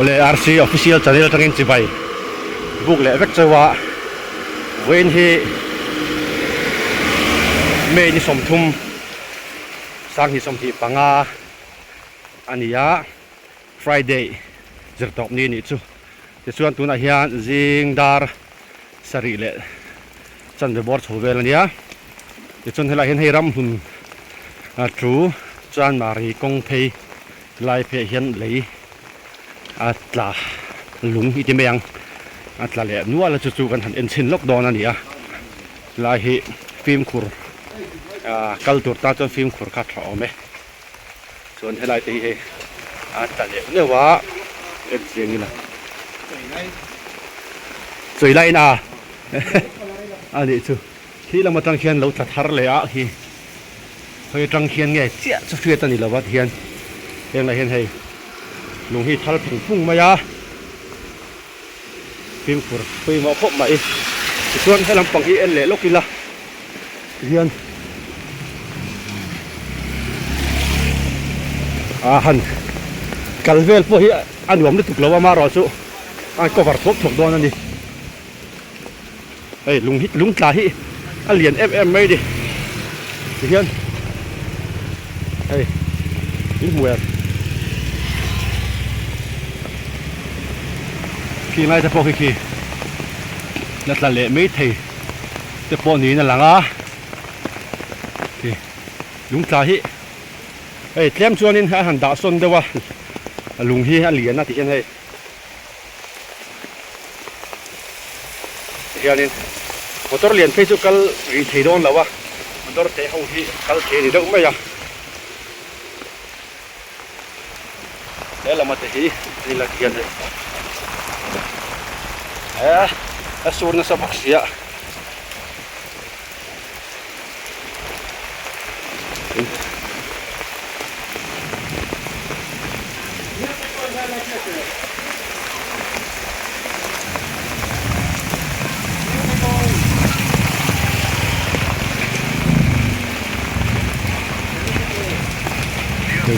Awle RC official channel atangin chibai buk leh vek chauh a, vawiin hi May ni 30 2025 a ni a, Friday zirtawp ni anih chu. Tichuan tunah hian zing dar sarih leh chanve bawr chho vel a nia. Tichuan helaiah hian hei ramhlun thu Chanmari kawng phei lai pheiah hian lei a tla lung i ti mai ang. A tla leh nual a chu chu kan han en chhin lawk dawn a ni a. Helai hi fimkhur kal tur tan chuan fimkhur kha tha awm e. Chuan helai te hi hei a tla leh neuh a en chiang ila chawi laiin a a nih chu khi lam atang khian lo tla thar leh a khi khawi atang khian nge chiah chu hriat a ni lova tihian heng lah hian hei lung hi thal phung phung mai a fimkhur pawimawh khawp mai tichuan helam pang hi en leh lawk ila tihian a han kal vel pawh hi a nuam lutuk lo a amaherawh chu a cover thuak thuak dawn a ni hei lung hi lung tla hi a lian em em mai a ni tihian hei in hmu em khi lai te pawh khi khi la tla leh mai thei. Te pawh niin a lang a, khi lung tla hi hei tlem chuanin a han dah sawn deuh a, a lung hi a lian a ti hian hei tihianin motor lian phei chu kal rih thei dawn lo a, motor te ho hi kal thei a ni deuh mai a, he lama te hi a ni la ti hian hei eh a sur nasa bawk sia.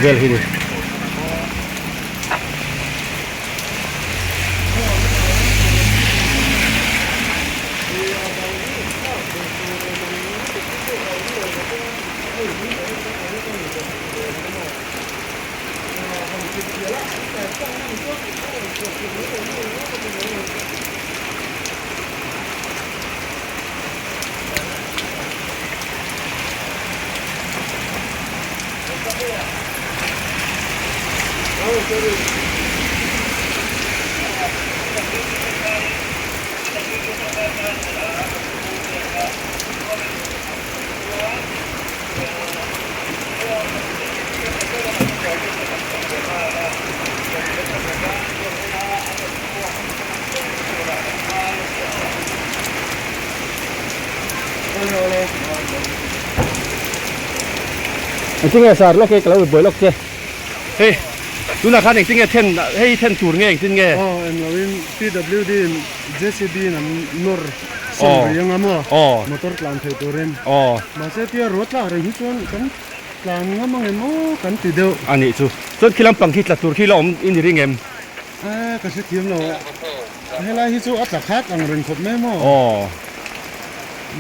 Vel hi ni. Engtin nge sar lawk hi ka lo buai lawk che hei tunah khan engtin nge then hei then tur nge engtin nge aw englo in PWD in JCB in an nawr sawn rih anga maw motor tlan thei turin mahse tia ruat tlak reng hi chuan kan tlan ngam ang em aw kan ti deuh a nih chu chuan khi lampang khi tla tur khi la awm i ni ring em e ka hrethiam lo helai hi chu a tla khat ang reng khawp mai maw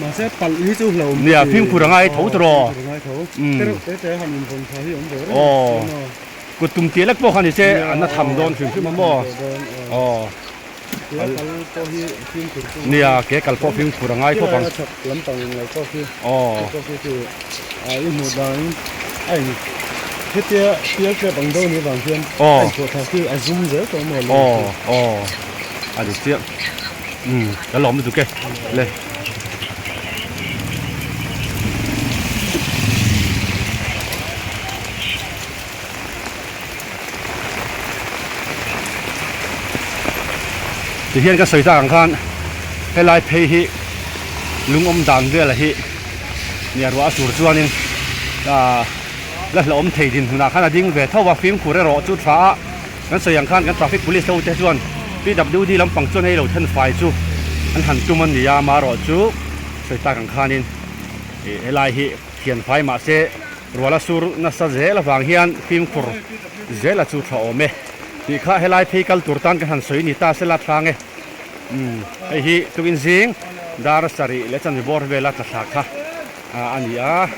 mahse palh hi chu hlauhawm nia fimkhur a ngai tho tawh fimkhur a ngai tho tereuh te te han invawn tha hi awm ve reng a kut tum tia lek pawh kha ni se an la tham dawn hrim hrim a maw aw Nia ke kal pawh fimkhur a ngai khawp ang. Aw. Aw. Aw aw a dik chiah umm ka lawm lutuk e le. Tihian ka sawi tak ang khan helai phei hi lung awm dan vela hi nia ruah a sur chuanin ahh la hlauhawm thei dinhmunah khan a ding ve tho a, fimkhur erawh chu tha a kan sawi ang khan kan traffic police ho te chuan PWD lampang chuan hei lo then fai chu an han tum a ni a, amaherawhchu sawi tak ang khanin ih helai hi thian fai mahse. Ruala sur nasa zel avang hian fimkhur zela chu tha awm e. Tih kha helai phei kal tur tan ka han sawi ni ta sela thlang e. Umm hei hi tukin zing dar sarih leh chanve bawr vela tla thla kha a ni a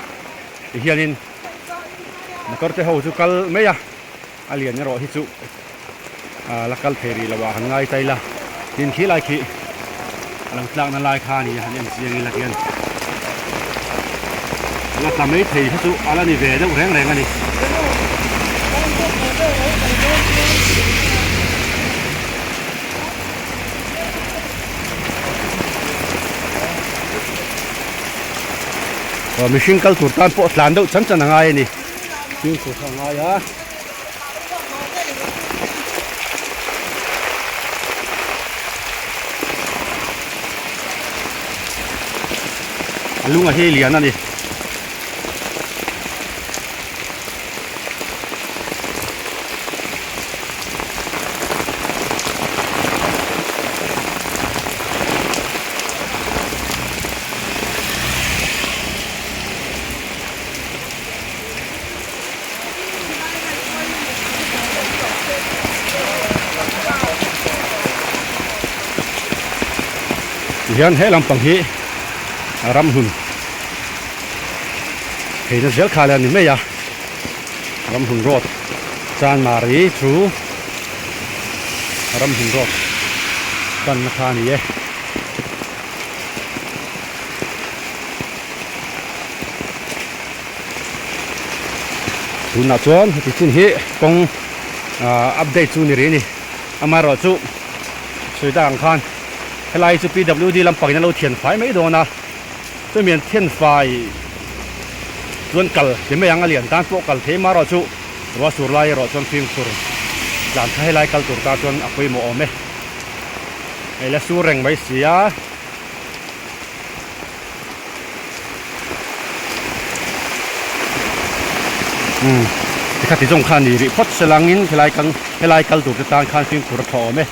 tihianin motor te ho chu kal mai a a lian erawh hi chu la kal thei rih lo ah han ngai ta ila tin khi lai khi a lo tlakna lai kha a ni a han en chiang ila khian a la tla mai thei kha chu a la ni ve deuh reng reng a ni. Aw mihring kal tur tan pawh tlan deuh chan chan a ngai a ni fimkhur kha a ngai a. A lung a hi lian a ni. Tihian he lampang hi ramhlun theihna zel kha le a ni mai a ramhlun road chanmari chu ramhlun road panna kha a ni e. Tunah chuan heti chin hi kawng update chu ni rih a ni amaherawhchu sawi tak ang khan helai chu PWD lampangin a lo thian fai mai dawn a chumi an thian fai chuan kal ti mai ang a lian tan pawh kal thei amaherawhchu ruah sur lai erawh chuan fimkhur tlan kha helai kal tur tan chuan a pawimawh awm e hei la sur reng mai si a. Umm tikha ti zawng khan ni rih phawt se langin helai kang helai kal tur te tan khan fimkhur a tha awm e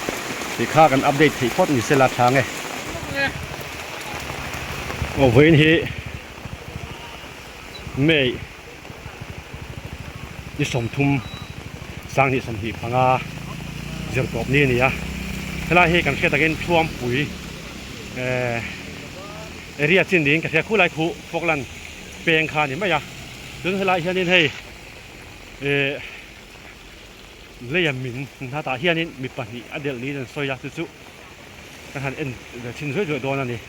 tikha kan update theih phawt ni sela thlang e. Aw vawiin hi May ni 30 2025 zirtawp ni a ni a helai hi kan hriat takin Thuampui ehh area chin niin ka hria khulai khuh Falkland peng kha a ni mai a chuan helai hianin hei ehh leia min hnatah hianin mi pahnih a delh niin an sawi a chu chu kan han en ve chhin zuai zuai dawn a ni.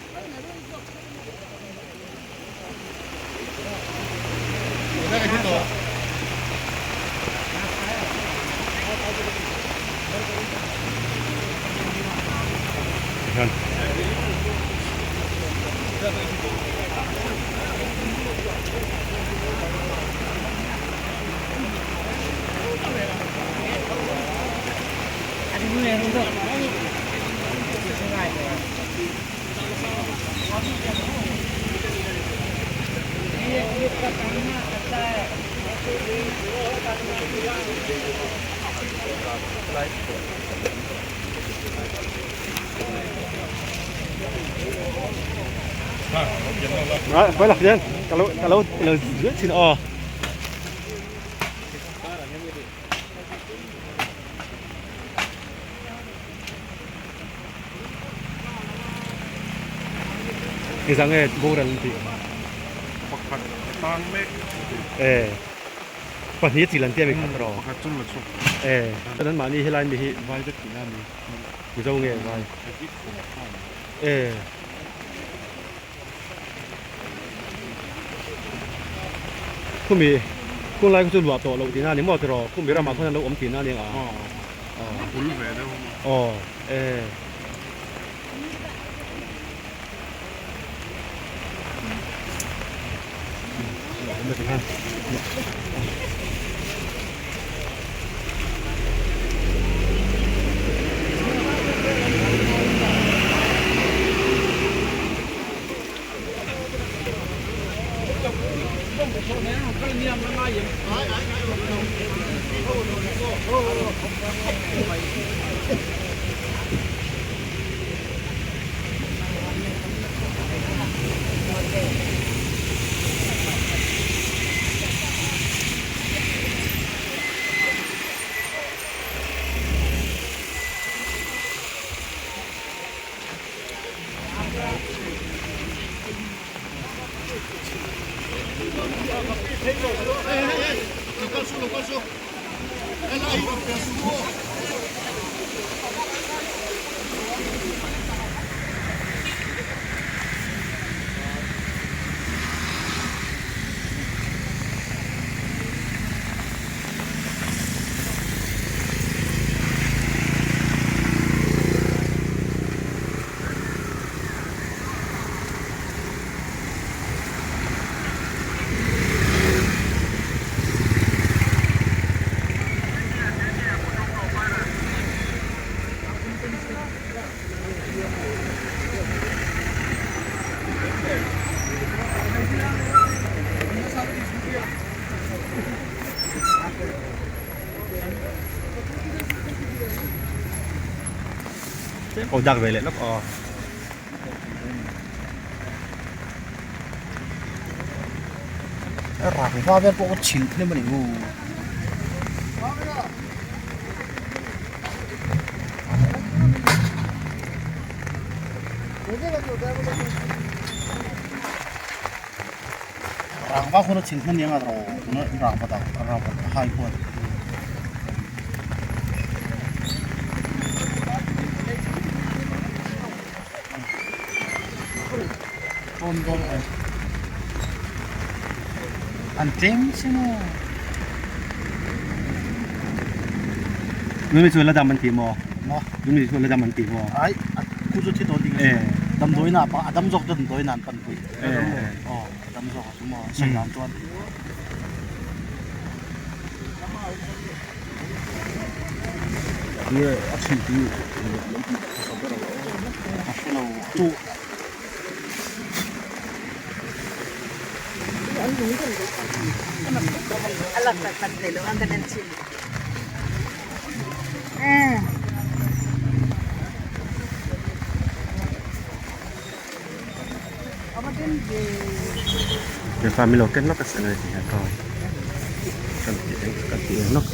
Quay lại lên, kalau kalau lo dưới xin o. Engzah nge boral an tih? Pakhat a tang mek. E pahnih a chil an tia mi khat rawh. Pakhat chu la chhuak. E chuan an mahni helai mi hi vai vek tihna a ni. Mizo nge vai? E. Khumi kung lai khu chu luah tawh loh tihna a ni maw tiraw? Khumi ramah khuan an lo awm tihna a ni ang a. Aw a bul ve deuh a maw. Aw e. Ko dak ve leh lawk aw. Rangva vel pawh ka chhilh hnem a ni maw. Rangva khawn a chhilh hman nia rawh tuna rangva dang rangva hai khuan. An tlem sin aw. Numi chu la dam an ti maw? Maw? Numi chu la dam an ti maw? Ai, khu chu thi dawn ding a. Damdawiin ah a dam zawk chu damdawiin ah an pan pui. Aw, a dam zawk a chu maw? Sawi dan chuan. Nge a chhun tu lo tih hmasa ber ang aw. A hre lo chu. Kefa min lo ken lawk a si ang tih hian kan ti eng kan ti eng lawk.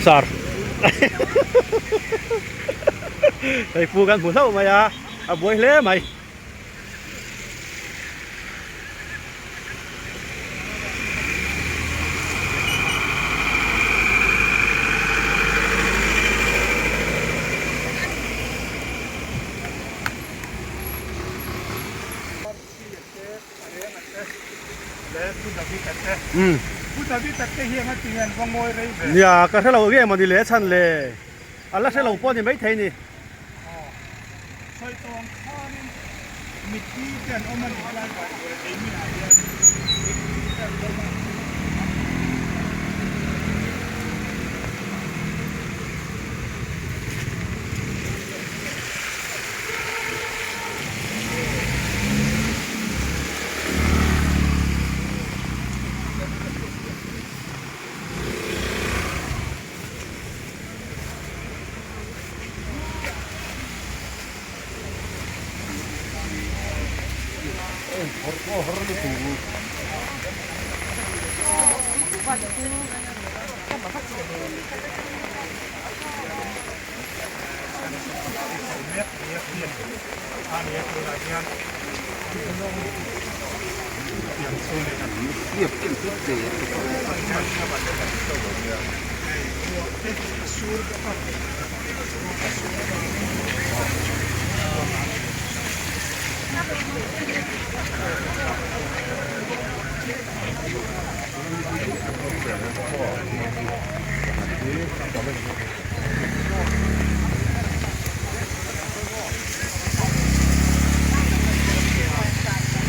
Sir hei pu kan hmu hlauh mai a a buai hle mai. Nia ka hrelo nge mawni le chhan le a la hrelo pawh a ni maithei ni.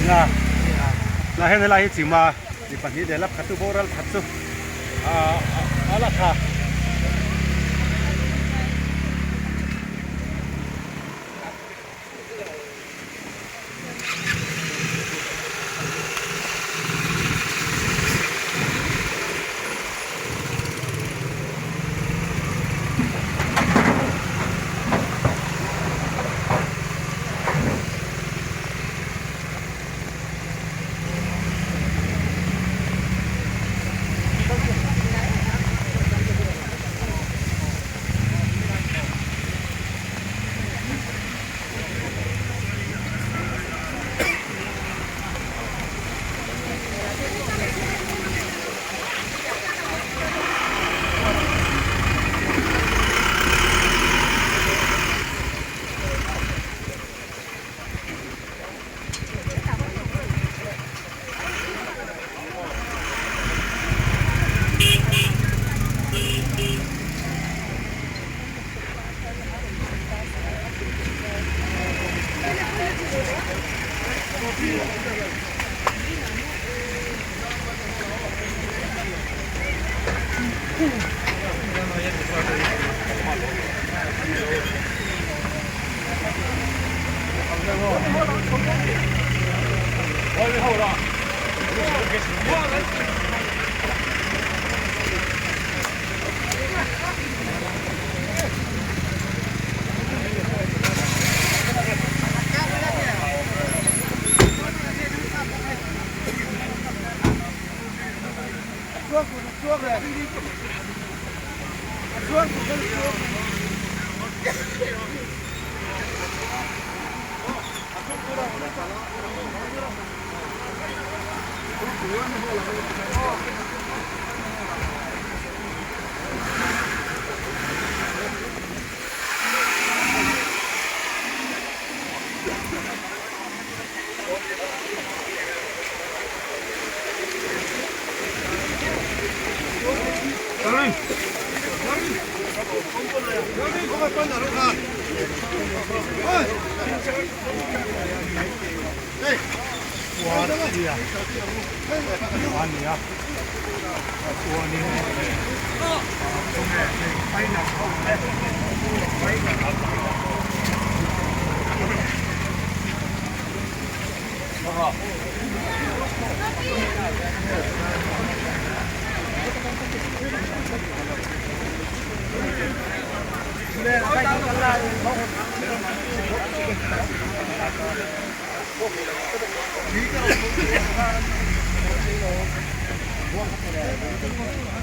Na na heng helai hi chima mi pahnih leh la khat chu boral khat chu ah a la tha.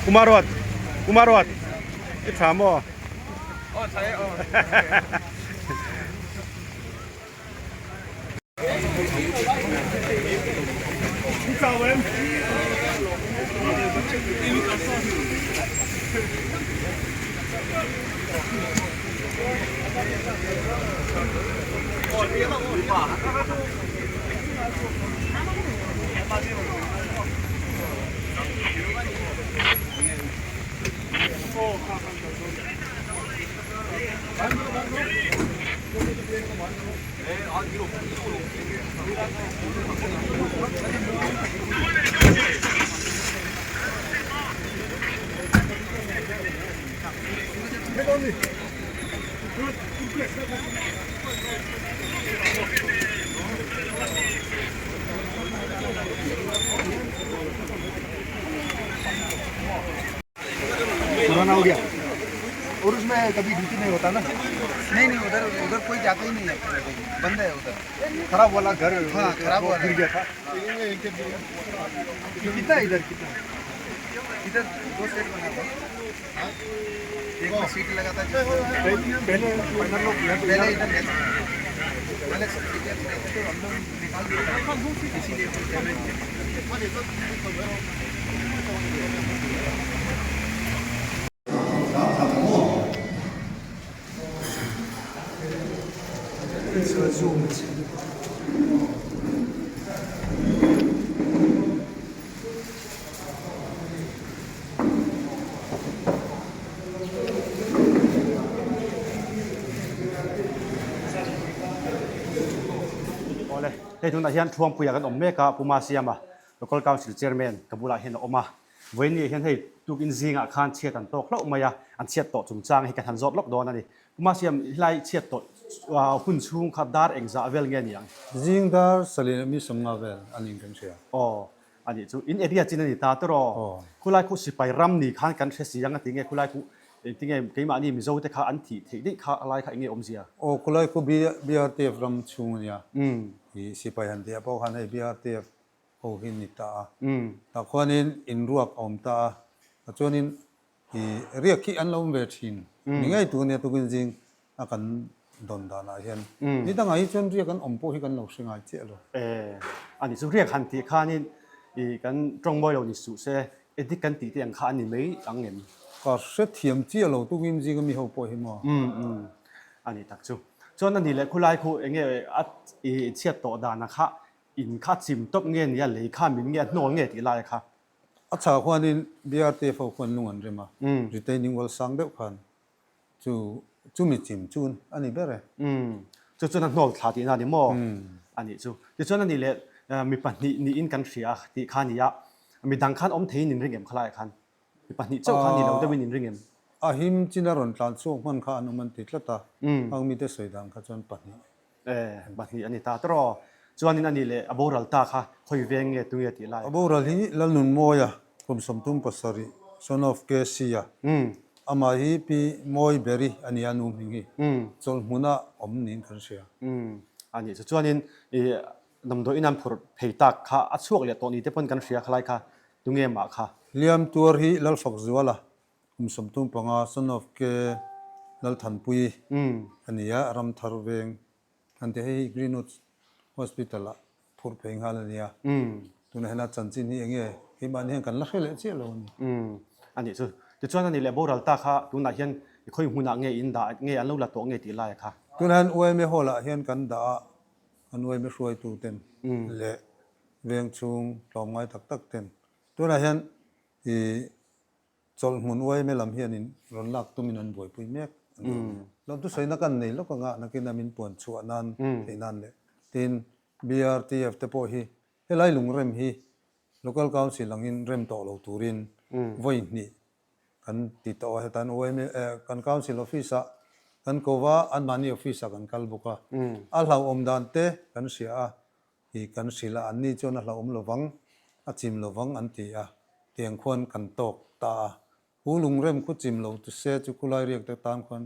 Kumarot Kumarot i tha maw? Aw tha e aw. पुराना हो गया और उसमें कभी ड्यूटी नहीं होता ना। नहीं नहीं, उधर उधर कोई जाता ही नहीं है, बंद है उधर। खराब वाला घर, हाँ खराब वाला गिर गया था। कितना इधर, कितना इधर दो सेट बना था, एक में सीट लगा था। पहले पहले इधर पहले तो हम लोग निकाल दिया, इसीलिए damage. Awle, hei tunah hian Thuampuia kan awm mek a, Pu Masiama, Local Council Chairman ka bulah hian a awm a. Vawiinni ah hian hei tukin zingah khan chhiat an tawk hlauh mai a, an chhiat tawh chungchang hi kan han zawt lawk dawn a ni. Pu Masiam, helai chhiat tawh hun chhung kha dar engzah vel nge ni ang? Zing dar salin mi sawmnga vel a niin kan hria. Aw, a nih chu. In area chin a ni ta tawh aw. Khulai khu sipai ram ni khan kan hre si ang a ti nge khulai khu engtinge keimahni Mizo te kha an thih theih daih kha a lai kha enge awmzia? Aw, khulai khu BRTF ram chhung a nia. I sipai han tih ah pawh khan hei BRTF ho hi ni ta a. Tah khuanin inruak a awm ta a. Tah chuanin i riak hi an lo awm ve thin. Ni ngei tur nia tukin zing a kan dawn danah hian. Ni dangah hi chuan riak an awm pawh hi kan lo hre ngai chiah lo. E, a nih chu riak han tih khanin i kan tawng mawi lo ni suh se, edik kan tih te ang kha a ni mai ang em? Ka hre thiam chiah lo tukin zing a mi ho pawh hi maw? A nih tak chu. Chuan a nih leh khulai khu enge a i chhiat tawh danah kha In kha chim tawp nge nia lei kha min nge a hnawl nge tih lai kha. A chhah khuanin BRTF ho khuan lung an rem a, retaining wall sang deuh khan chu chumi chim chun a ni ber e. Chu chuan a hnawl thla tihna a ni maw? A nih chu. Tichuan a nih leh mi pahnih niin kan hria a tih kha a ni a, mi dang khan awm theiin in ring em khalaiah khan? Mi pahnih chauh kha ni lo deuhin in ring em? A him chin a rawn tlan chhuak hman kha an awm an ti tlat a, hang mite sawi dan kha chuan pahnih. E, pahnih a ni ta tawh aw. Chuanin a nih leh a boral ta kha khawi veng nge tu nge tih lai. A boral hi Lalnunmawia kum 37, son of KC a. Amah hi Pi Mawiberi a ni a, nu hming hi chawlhmuna awm niin kan hria. A nih chu. Chuanin i damdawiin an phurh phei tak kha a chhuak leh tawh ni te pawn kan hria khalai kha. Tunge mah kha? Hliam tuar hi Lalfakzuala, kum 35, son of K. Lalthanpui a ni a, Ramthar veng an ti. Hei hi Greenwood Hospital-ah phurh phei nghal a ni a. Tunah hian a chanchin hi enge keimahni hian kan la hre leh chiah lo a ni. A nih chu. Tichuan a nih leh boral ta kha tunah hian i khawi hmunah nge in dah nge an lo la tawh nge tih lai kha? Tunah hian UMA Hall-ah hian kan dah a, kan UMA hruaituten leh Veng chhung tlawmngai tak tak ten tunah hian i chawlhhmun uaime lam hianin rawn lak tumin an buaipui mek a ni. Lawmtu sawina kan nei lawk anga nakin a min puan chhuah nan theih nan leh tin BRTF te pawh hi helai lungrem hi Local Council angin rem tawh lo turin vawi hnih kan ti tawh a, hetan uaime kan Council Office ah kan ko va anmahni Office ah kan kal bawk a, a hlauhawm dan te kan hria a, I kan hrilh a, anni chuan a hlauhawm lovang, a chim lovang an ti a, tiang khuan kan tawk ta a. Hu lungrem khu chim lo tu se chu khulai riak te tan khuan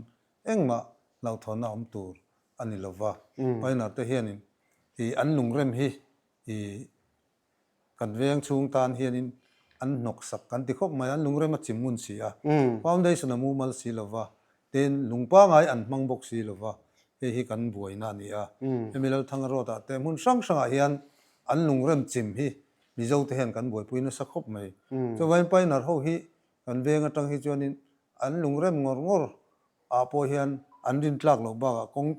engmah hlauhthawnna awm tur a ni lova. Pioneer te hianin i an lungrem hi i kan veng chhung tan hianin an hnawk sak kan ti khawp mai, an lungrem a chim ngun si a, foundation a mumal si lova, Tin, lung pangai an hmang bawk si lova, hei hi kan buaina a ni a. Hemi Lalthanga Road ah te hmun hrang hrangah hian an lungrem chim hi Mizo te hian kan buaipui nasa khawp mai. Chuvangin Pioneer ho hi kan veng atang hi chuanin an lungrem ngawr ngawr ah pawh hian an rintlak loh bakah kawng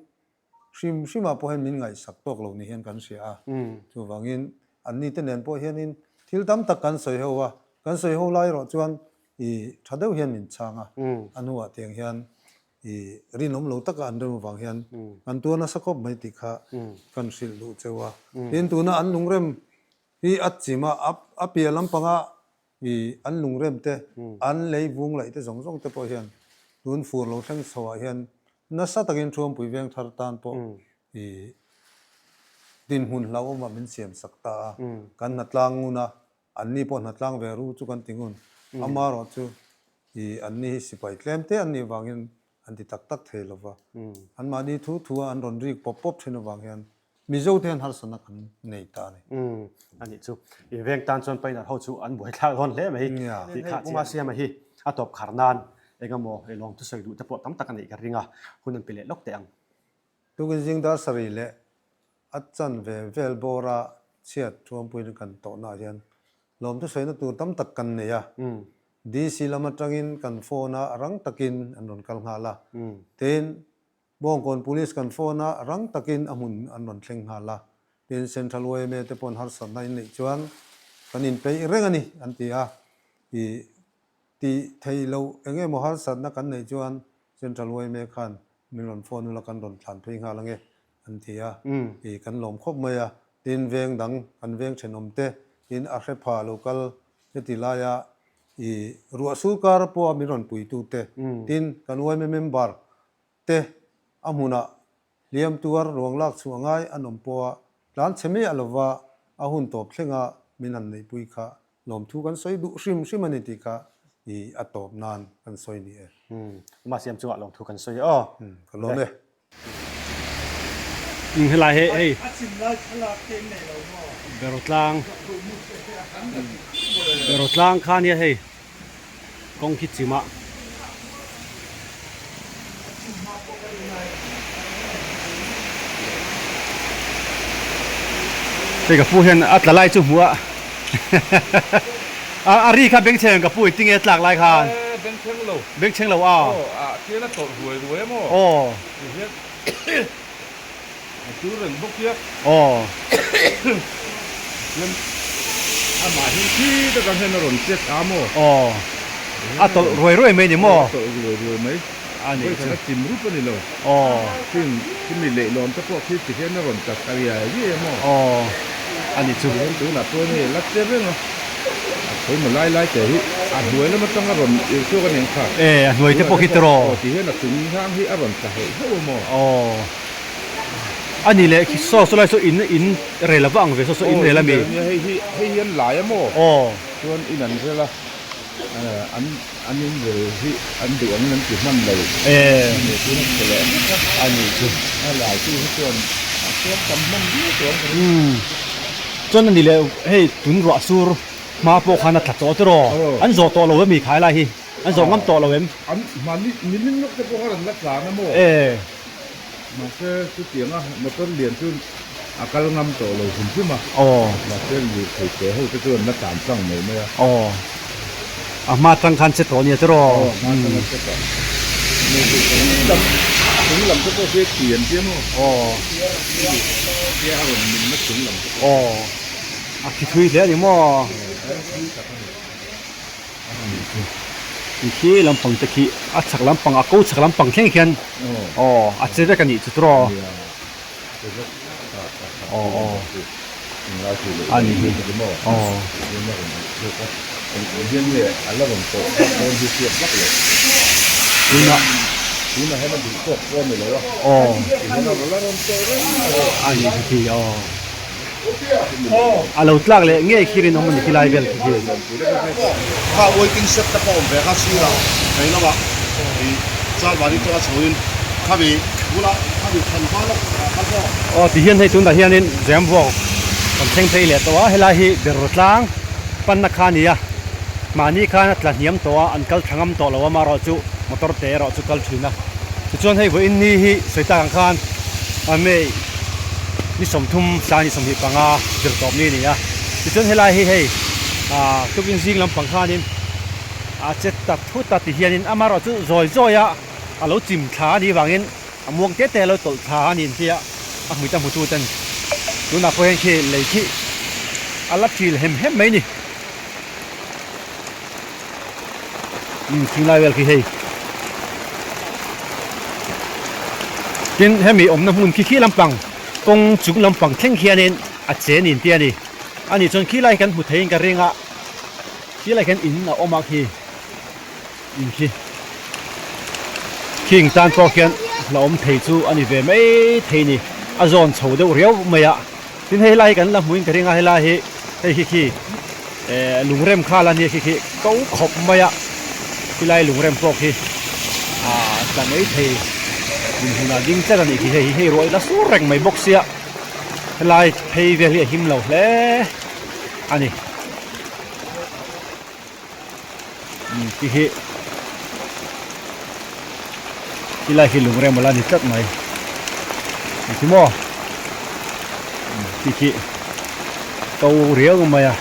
Hrim hrimah pawh hian min ngaihsak tawk lo ni hian kan hria a, chuvangin anni te nen pawh hianin thil tam tak kan sawi ho a, kan sawi ho lai erawh chuan i tha deuh hian min chhang a, a hnuah tiang hian i rinawm lo taka an rem avang hian kan tuar nasa khawp mai tih kha kan hrilh duh cheu a. Tin, tuna an lungrem hi a chim a, a piah lampanga I an lungrem te, an lei vung laih te zawng zawng te pawh hian tun fur lo thleng chho ah hian nasa takin Thuampui veng thar tan pawh i dinhmun hlauhawm ah min siam sak ta a. Kan hnatlang ngun a, anni pawh hnatlang ve ru chu kan ti ngun. Amaherawh chu i anni hi sipai tlem te an nih vangin an ti tak tak thei lo va. Anmahni thu thu a an rawn rik pawp pawp thin avang hian Mizo te hian harsatna kan nei ta a ni. Umm a nih chu. I veng tan chuan Pioneer ho chu an buaithlak dawn hle mai. Tih kha Puma Siama hi a tawp khar nan eng emaw i lawm thusawi duh te pawh tam tak a neih ka ring a, hun an pe leh lawk teh ang. Tukin zing dar sarih leh a chan ve vel bawra chhiat thuampuiin kan tawhnaah hian lawm thusawina tur tam tak kan nei a. DC lam atangin kan phone a rang takin an rawn kal nghal a. Tin, Bawngkawn Police kan phone a, rang takin a hmun an rawn thleng nghal a, tin Central yma te paw'n harsatna in neih chuan kan inpeih reng a ni an ti a, i tih theih loh eng emaw harsatna kan neih chuan Central yma khan min rawn phone ula kan rawn thlan phei nghal ange an ti a, ih kan lawm khawp mai a, tin veng dang kan veng thenawm te tin a hre pha lo kal heti laia ih ruah sur kar pawha min rawn puitu te tin kan yma member te a hmunah hliam tuar ruang lak chhuah ngai an awm pawha tlan chhe miah lova a hun tawp thlenga min han neihpui kha lawmthu kan sawi duh hrim hrim a ni tih kha i a tawp nan kan sawi ni e. Ama siam chungah lawmthu kan sawi aw. Ka lawm e. Eng helai hi hei Berotlang Berotlang kha nia hei kawng khi chimah. Hei ka pu hian a tla lai chu hmuh a a ri kha bengchheng ka pu i tinge tlak lai khan bengchheng lo bengchheng lo a aw ah khian a tawlh ruai ruai a maw aw ti hian a chu reng bawk hian aw hian amah hian khi takah hian a rawn check a maw aw a tawlh ruai ruai mai ni maw a tawlh ruai ruai mai a nih chu vawikhat a chim rup a ni lo aw khing khimi leihlawn te pawh khi ti hian a rawn tla thla riai riai a maw aw a nih chu ti hian tunah pawh hei la che reng a a khawimaw lai lai te hi a hnuai lam atanga rawn irh chhuak a ni ang kha e a hnuai te pawh khi tiraw aw ti hian a chung hang hi a rawn tla heuh heuh a maw aw a nih leh khi saw saw lai saw in in rel a va ang ve saw saw in rel a mi aw in rel a nia hei hi hei hian lai a maw aw chuan in an rel a. An an in rel hi an duh angin an ti hman lo. E. A nih chu a chhe leh vek a. A nih chu. A lai chu hi chuan a chuang tam hman viau tawh ang ka ring. Umm. Chuan a ni leh hei tun ruah sur hma pawh khan a tla tawh tiraw? An zawh tawh lo em i khai lai hi? An zawh ngam tawh lo em? An mahni nimin lawk te pawh khan an la tlan a maw? E. Mahse chutianga motor lian chu a kal ngam tawh lo hrim hrim a. Aw. Mahse lirthei te ho te chu an la tlan tlang mai mai a. Aw. A hma tang khan che tawh nia tiraw? Aw, a hma tang a che tawh. Chung lam, chung lam te pawh khi a ti an tia maw? Aw. Tia a rawn min na chung lam te pawh. Aw. A khi thui hle a ni maw? Aw, a thui tak a ni. Khi lampang te khi a chhak lampang a ko chhak lampang thleng khian aw a che vek a nih chu tiraw aw aw a nih hi aw tunah aw a nih hi khi aw. A lo tlak leh ngei khi rinawm a ni khilai vel khi khi. Kha waiting shed te pawh awm ve kha sirah vei lamah ih Chalmari atanga chhoin khami bulah khami thlan hma lawk ah khan aw. Aw ti hian hei tunah hianin Zemvuak kan thleng phei leh tawh a, helai hi Berro tlang panna kha a ni a, mahni khan a tla hniam tawh a, an kal tha ngam tawh lo a, amaherawhchu motor te erawh chu kal thin a. Tichuan hei vawiin ni hi sawi tak ang khan May ni 30 sang ni 25 zir tawp ni a ni a. Tichuan helai hi hei ah tukin zing lampang khanin a che ta thut a ti hianin amaherawh chu zawi zawi a a lo chim thla a nih vangin a muang te te a lo tawlh thla a ni ang tia a hmui ta hmutu ten tunah pawh hian khi lei khi a la ṭil hem hem mai a ni. Umm thinglai vel khi hei tin hemi awmna hmun khi khi lampang kawng chung lampang thleng khianin a che nin tia ni ani chuan khi lai kan hmu theiin ka ring a khi lai khian in a awm a khi in khi khing tan pawh khian la awm thei chu a ni ve mai thei ni a zawn chho deuh riau mai a. Tin hei lai hi kan la hmuin ka ring a helai hi hei khi khi eh lungrem kha la nia khi khi ko khawp mai a khilai lungrem pawh khi ah tla mai thei inhmunah ding tlat a nih khi hei hi hei ruah la sur reng mai bawk sia helai phei vel hi a him lo hle a ni umm khi hi khilai khi lungrem a la ni tlat mai ni khi maw khi khi to riau mai a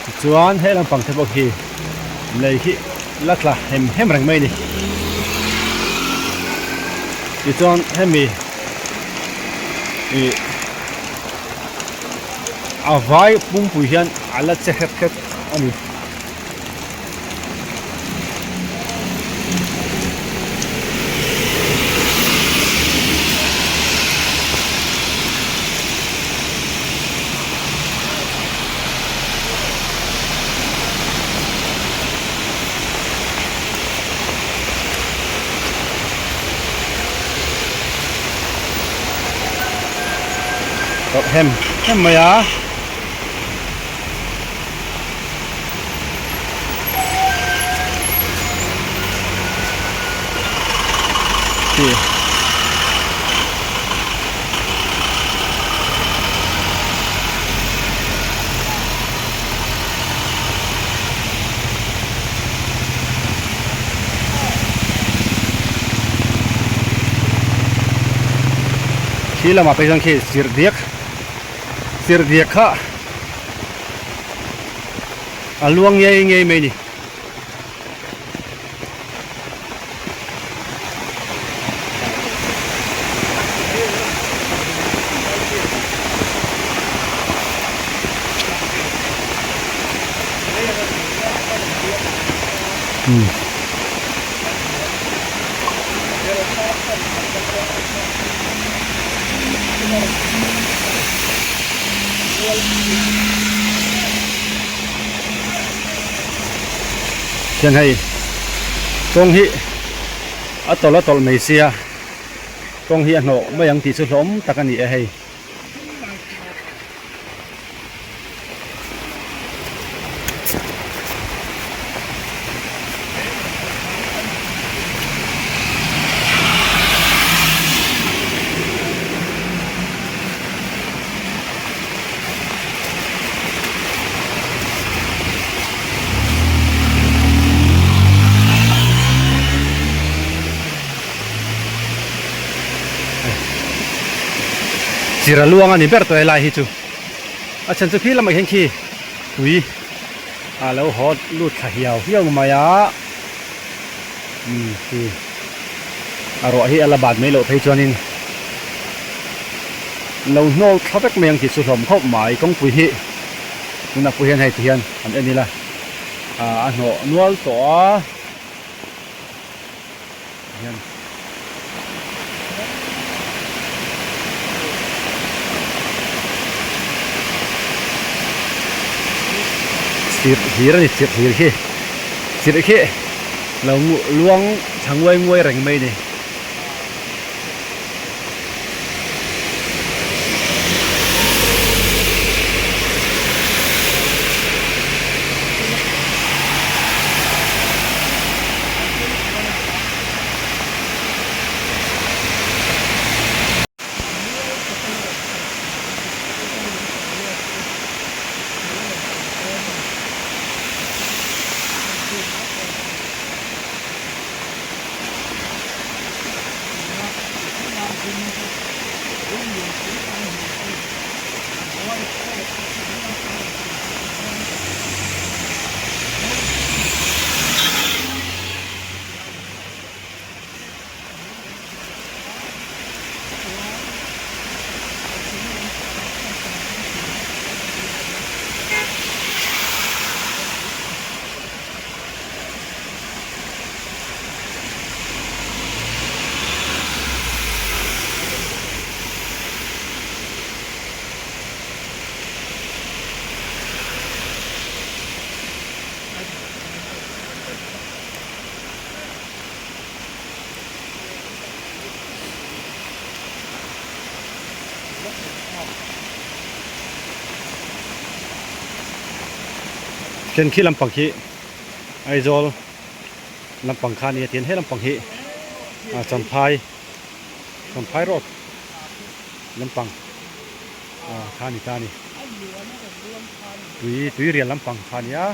tichuan he lampang te pawh khi lei khi la tla hem hem reng mai a ni tichuan hemi ih a vai pumpui hian a la che hret hret a ni. Hem hem mai a. Khi. Khi lamah phei chuan khi chirhdiak chirhdiak kha a luang ngei ngei mai a ni. Hian hei kawng hi a tawlh a tawlh mai sia kawng hi a hnawh mai ang tih chu hlawm tak a ni e hei. Chira luang a ni ber tawh helai hi chu a chhan chu khi lamah hian khi tui a lo haw lut thla hiau hiau mai a umm khi a ruah hi a la bat mai loh phei chuanin lo hnawl thla vek mai ang tih chu hlawm khawp mai kawngpui hi tunah pawh hian hei ti hian han en ila ah a hnawh nual tawh a. Hian chirh hlir a ni chirh hlir khi chirh khi lo luang tha nguai nguai reng mai a ni. Then khi lampang khi Aizawl lampang kha a ni a tin he lampang hi ah Champhai Champhai road lampang ah kha a ni ta a ni tui tui rial lampang kha a ni a.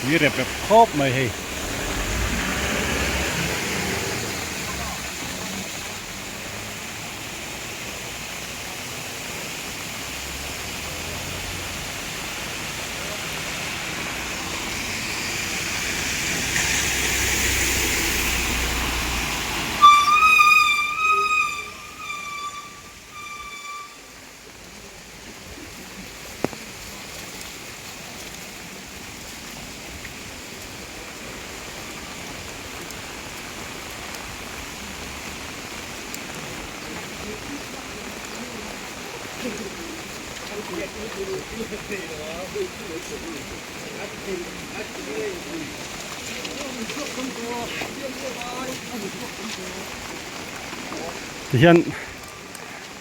Tui rep rep khawp mai hei. Tihian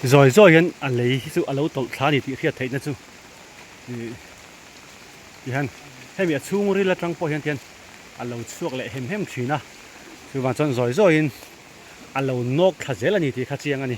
zawi zawi hian a lei hi chu a lo tawlh thla a ni tih hriat theihna chu ih tihian hemi a chhungril atang pawh hian tihian a lo chhuak leh hem hem thin a chuvang chuan zawi zawiin a lo nawk thla zel a ni tih kha chiang a ni.